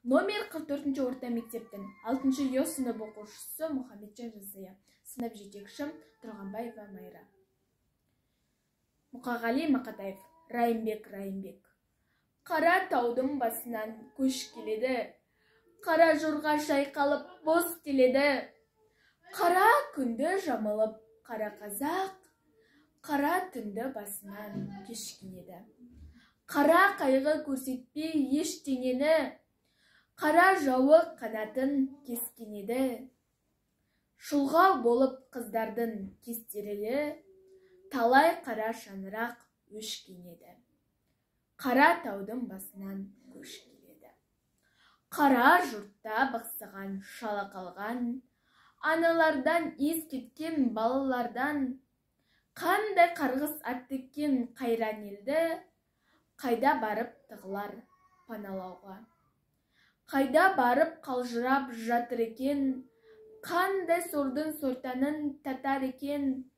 Номер 44 орта мектептің 6 Ё сынып оқушысы Мұхамеджан Жазая, сынып жетекшім Тұрғанбаева Майра. Мұқағали Мақатаев, Райымбек, Райымбек. Қара таудың басынан көш келеді, қара жорға шайқалып бос келеді. Қара күнді жамылып қара қазақ, қара түнді басынан кешкен еді. Қара қайғы көрсетпей ештеңені, қара жауы қанатын кескен еді. Шұлғау болып қыздардың кестерелі, талай қара шаңырақ өшкен еді. Қара таудың басынан көш келеді. Қара жұртта бықсыған шала қалған, аналардан ес кеткен балалардан, қандай қарғыс аттеккен қайран елді, қайда барып тығылар паналауға. Қайда барып қалжырап жатыр екен, қандай сордың сортанын татар екен.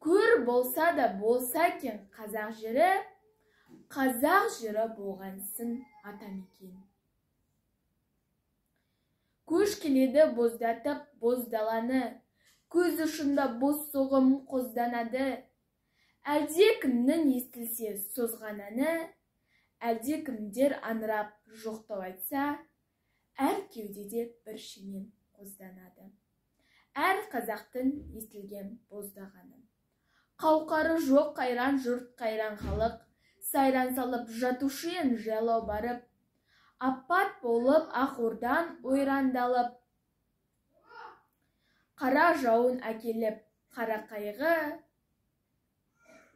Көр болса да болса екен қазақ жері, қазақ жері болғансын атамекен. Көш келеді боздатып боз даланы, көз ұшында боз соғым қозданады. Әлде кімнің естілсе созған әні, әлде кімдер аңырап жоқтау айтса, әр кеудеде бір шемен қозданады. Әр қазақтың естілген боздағаны. Қауқары жоқ қайран жұрт, қайран халық, сайран салып жатушы ен жайлау барып, апат болып ақ ордан ойрандалып, қара жауын әкеліп қара қайғы,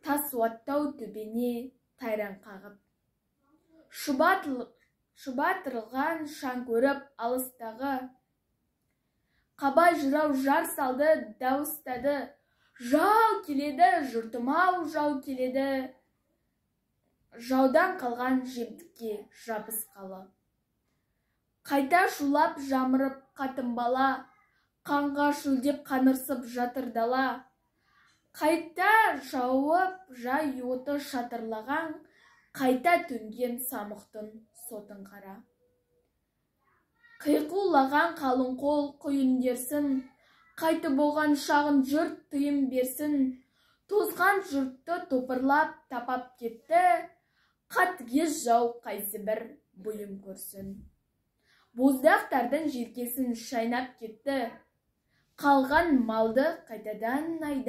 тас уаттау төбене тайран қағып. Шұбатырылған шаң көріп алыстағы, Қабай жырау жар салды, дауыстады. Жау келеді, жұртым-ау, жау келеді. Жаудан қалған жемтікке жабысқалы. Қайта шулап жамырып қатын бала, қанға шөлдеп қанырсып жатыр дала. Қайта жауып жай оты шатырлаған, қайта төнген самұқтың сотын қара. Қиқулаған қалың қол құйын дерсін, қайтып болған шағын жұрт тыйым берсін. Тозған жұртты топырлап тапап кетті, қатыгез жау қайсы бір бұйым көрсін. Боздақтардың желкесін шайнап кетті, қалған малды қайтадан айдап.